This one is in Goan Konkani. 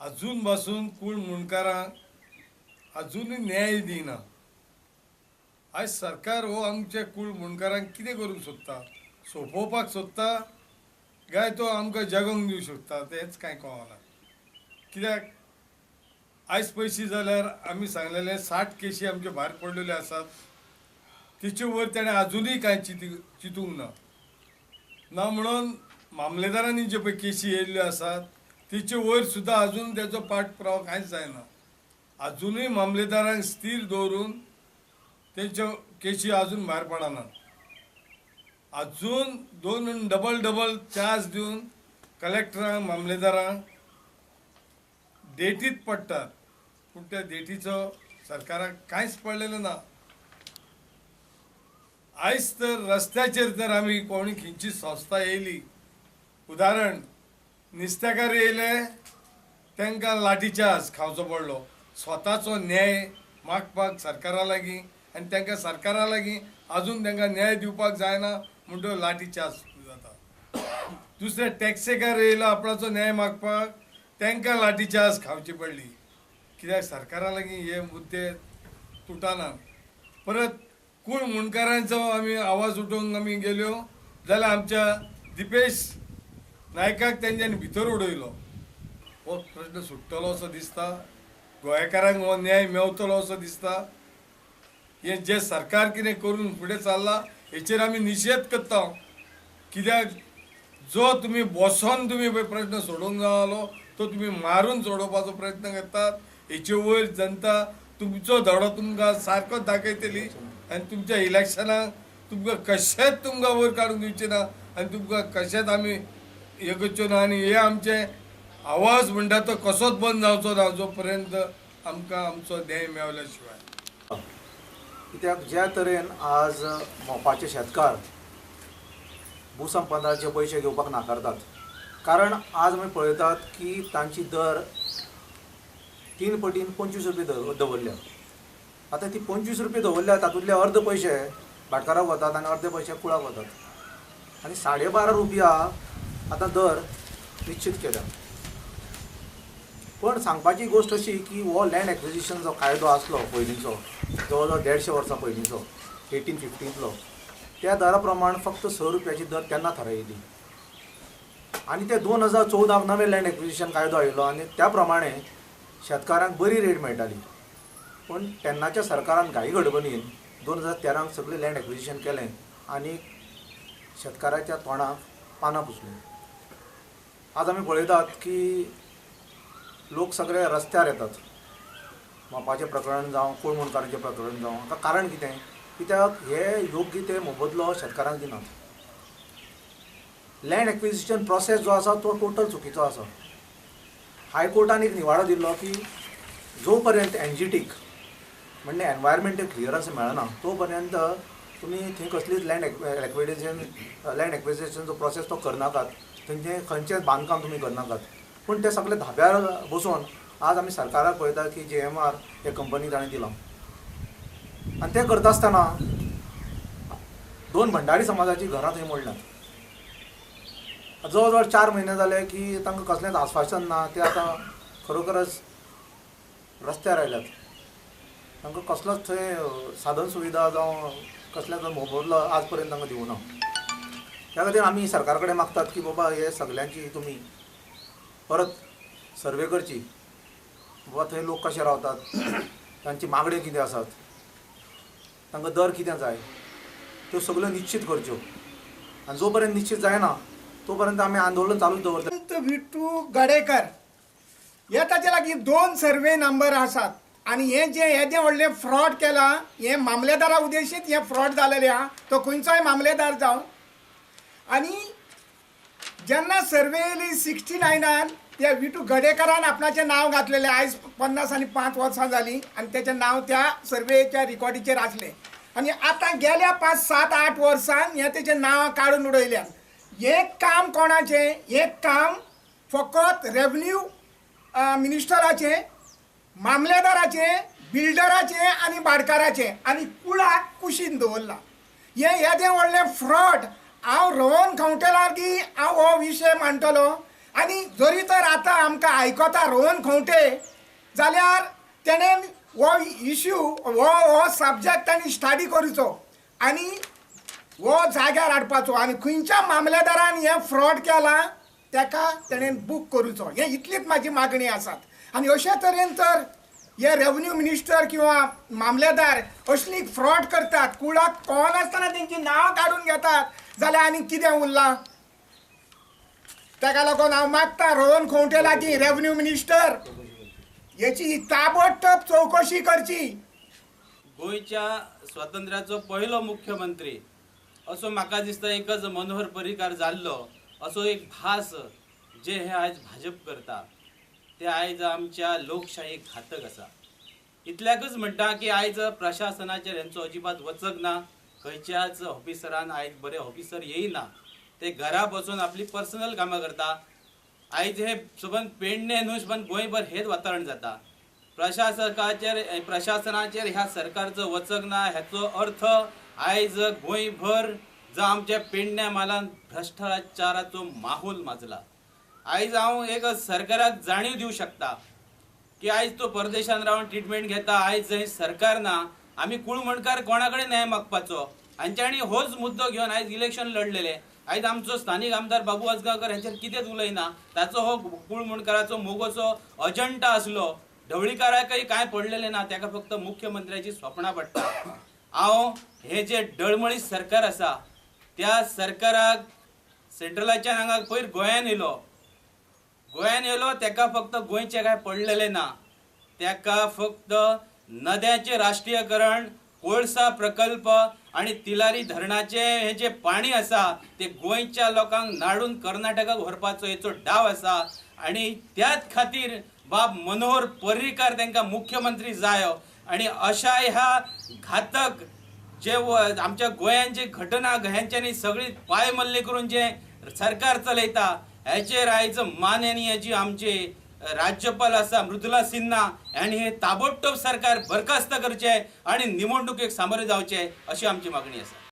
अजून पासून कूळ मुंडकारांक अजुनूय न्याय दिना. आयज सरकार हो आमच्या कूळ मुंडकारांक कितें करूंक सोदता, सोंपोवपाक सोदता काय तो आमकां जगोंक दिवंक शकता तेंच कांय कळना. कित्याक आयज पयशी जाल्यार आमी सांगलेले 60 केशी आमच्यो भायर पडलेल्यो आसात, तिचे वयर ताणें अजुनूय कांय चिंतूंक ना. ना म्हणून मामलेदारांनी ज्यो पळय केशी येयल्ल्यो आसात तिचे वयर सुद्दां अजून तेजो पाठपुरावा कांयच जायना. अजुनूय मामलेदारांक स्थीर दवरून तेंच्यो केशी अजून भायर पडना. अजून दोन डबल डबल चार्ज दिवन कलेक्टरांक मामलेदारांक डेटीत पडटात, पूण त्या डेटीचो सरकाराक कांयच पडलेलें ना. आयज तर रस्त्याचेर जर आमी कोणी खंयची संस्था येयली, उदाहरण नुस्तेकार येयले तांकां लाठीचार्ज खावचो पडलो. स्वताचो न्याय मागपाक सरकारा लागीं आनी तांकां सरकारा लागीं अजून तांकां न्याय दिवपाक जायना म्हणटकर लाठीचार्ज जाता. दुसरे टॅक्सीकार येयलो आपणाचो न्याय मागपाक, तांकां लाठीचार्ज खावची पडली. कित्याक सरकारा लागीं हे मुद्दे तुटना. परत कूळ मुंडकारांचो आमी आवाज उठोवंक आमी गेल्यो जाल्यार आमच्या दिपेश नायकाक तेंच्यांनी भितर उडयलो. हो प्रश्न सुट्टलो असो दिसता, गोंयकारांक हो न्याय मेवतलो असो दिसता. हे जे सरकार कितें करून फुडें चल्लां हेचेर आमी निशेध करता. कित्याक जो तुमी बसोन तुमी पळय प्रश्न सोडोवंक जालो तो तुमी मारून सोडोवपाचो प्रयत्न करतात. हेचे वयर जनता तुमचो धडो तुमकां सारको दाखयतली आनी तुमच्या इलेक्शनाक तुमकां कशेंच तुमकां वयर काडून दिवचे ना आनी तुमकां कशेंच आमी हें करच्यो ना. आनी हे आमचे आवाज म्हणटा तो कसोच बंद जावचो ना जो पर्यंत आमकां आमचो न्याय मेवल्या शिवाय. कित्याक ज्या तरेन आज मोपाचे शेतकार भूसंपादनाचे पयशे घेवपाक नाकारतात, कारण आज आमी पळयतात की तांची दर 3 पटीन 25 रुपये दवरल्या. आतां ती 25 रुपये दवरल्या तातूंतले अर्द पयशे भाटकाराक वतात आनी अर्दे पयशे कुळाक वतात आनी 12.5 रुपया आतां दर निश्चित केल्या. पण सांगपाची गोश्ट अशी की हो लँड एक्विजिशन जो कायदो आसलो पयलींचो, जवळ जवळ 150 वर्सां पयलींचो, 1815तलो, त्या दरा प्रमाण फक्त 6 रुपयाची दर तेन्ना थारायिल्ली आनी ते 2014 नवे लँड एक्विजिशन कायदो आयिल्लो आनी त्या प्रमाणे शेतकारांक बरी रेट मेळटाली. पूण तेन्नाच्या सरकारान घाई गडबडीन 2013 सगळें लँड एक्विजिशन केलें आनी शेतकाराच्या तोंडाक पानां पुसलीं. आज आमी पळयतात की लोक सगळे रस्त्यार येतात, मोपाचें प्रकरण जावं, कोळ मुंडकारांचें प्रकरण जावं. हाका कारण कितें? कित्याक हे योग्य ते मोबदलो शेतकारांक दिनात. लँड एक्विजिशन प्रोसेस जो आसा तो टोटल चुकीचो आसा. हायकोर्टान एक निवाडो दिल्लो की जो पर्यंत एनजीटीक म्हणजे एनवायरमेंटल क्लियरन्स मेळना तो पर्यंत तुमी थंय कसलीच लँड एक्विजिशनचो प्रोसेस तो करनाकात, थंयचें खंयचेंच बांदकाम तुमी करनाकात. पूण ते सगळे धाब्यार बसून आज आमी सरकाराक पळयता की GMR हे कंपनी ताणें दिलां आनी तें करता आसतना 2 भंडारी समाजाचीं घरां थंय मोडल्यांत. जवळ जवळ 4 म्हयने जाले की तांकां कसलेंच आस्वासन ना, ते आतां खरोखरच रस्त्यार आयल्यात. तांकां कसलोच थंय साधन सुविधा जावं कसल्याच मोबदलो आज पर्यंत तांकां दिवना. त्या खातीर आमी सरकार कडेन मागतात की बाबा हे सगल्यांची तुमी परत सर्वे करची, बाबा थंय लोक कशे रावतात, तांची मागण्यो कितें आसात, तांकां दर कितें जाय, त्यो सगल्यो निश्चित करच्यो. आनी जो पर्यंत निश्चित जायना तो पर्यंत आमी आंदोलन चालूच दवरतले. विठू गडेकर हे ताचे लागीं 2 सर्वे नंबर आसात आनी हे जे येदें व्हडलें फ्रॉड केलां हें मामलेदारा उद्देशीत हें फ्रॉड जालेलें आहा, तो खंयचोय मामलेदार जावं. आनी जेन्ना सर्वे येयली 69 त्या विठू गडेकरान आपणाचें नांव घातलेलें. आयज 50 आनी 5 वर्सां जालीं आनी तेचें नांव त्या सर्वेच्या रिकॉर्डीचेर आसलें. आनी आतां गेल्या 5, 7, 8 वर्सान हें तेचें नांव काडून उडयल्यान. हें काम कोणाचें? हें काम फकत रेवन्यू मिनिस्टराचें, मामलेदाराचें, बिल्डराचें आनी भाटकाराचें, आनी कुळाक कुशीन दवरलां. हें येदें व्हडलें फ्रॉड. हांव रोहन खंवटे लागीं हांव हो विशय मांडटलो आनी जरी तर आतां आमकां आयकता रोहन खंवटे जाल्यार तेणेन हो इश्यू हो हो सब्जॅक्ट तांणी स्टडी करचो आनी हो जाग्यार हाडपाचो आनी खंयच्या मामलेदारान हें फ्रॉड केलां तेका तेणेन बूक करूचो. हें इतलीच म्हाजी मागणी आसात. आनी अशे तरेन तर हे रेवन्यू मिनिस्टर किंवा मामलेदार असली फ्रॉड करतात, कुळाक कळनासतना तेंची नांव काडून घेतात जाल्यार आनी कितें उरलां? तेका लागून हांव मागता रोहन खंवटे लागीं रेवन्यू मिनिस्टर हेची ताबडतोब चवकशी करची. गोंयच्या स्वातंत्र्याचो पयलो मुख्यमंत्री असो म्हाका दिसता एकच मनोहर पर्रीकार जाल्लो असो एक भास जे हे आयज भाजप करता ते आयज आमच्या लोकशायेक घातक आसा. इतल्याकच म्हणटा की आयज प्रशासनाचेर हेंचो अजिबात वचक ना, खंयच्याच ऑफिसरान आयज बरे ऑफिसर येयना, ते घरा बसून आपली पर्सनल कामां करता. आयज हे सबंद पेडणे न्हू सबंद गोंयभर हेच वातावरण जाता. प्रशासकाचेर प्रशासनाचेर ह्या सरकारचो वचक ना हेचो अर्थ आयज गोंयभर जावं आमच्या पेडण्या म्हालान भ्रश्टाचाराचो माहोल माजला. आयज हांव एक सरकाराक जाणीव दिवं शकता की आयज तो परदेशान रावन ट्रिटमेंट घेता, आयज जंय सरकार ना आमी कुळमणकार कोणा कडेन न्याय मागपाचो? हांच्यांनी होच मुद्दो घेवन आयज इलेक्शन लढलेले. आयज आमचो स्थानीक आमदार बाबू आजगांवकर हेंचेर कितेंच उलयना, ताचो हो कुळमुणकाराचो मोगोचो अजंटा आसलो. ढवळीकाराकय कांय पडलेलें ना, ताका फक्त मुख्यमंत्र्याची स्वप्नां पडटा. हांव हे जे डळमळीत सरकार आसा त्या सरकाराक सेंट्रलाच्यान हांगा पयर गोंयान येयलो, गोंयान येयलो ताका फक्त गोंयचें कांय पडलेलें ना, ताका फक्त नद्यांचें राष्ट्रीयकरण, कोळसा प्रकल्प आनी तिलारी धरणाचें हें जें पाणी आसा तें गोंयच्या लोकांक नाडून कर्नाटकाक व्हरपाचो हेचो डाव आसा. आनी त्याच खातीर बाब मनोहर पर्रीकार तांकां मुख्यमंत्री जायो. आनी अशा ह्या घातक जे आमच्या गोंयान जे घटना हेंच्यांनी सगळी पायमल्ली करून जे सरकार चलयता हेचेर आयज माननीय जी आमचे राज्यपाल आसा मृदुला सिन्हा हांणी हे ताबडतोब सरकार बरखास्त करचें आनी निवडणुकेक सामोरे जावचें अशी आमची मागणी आसा.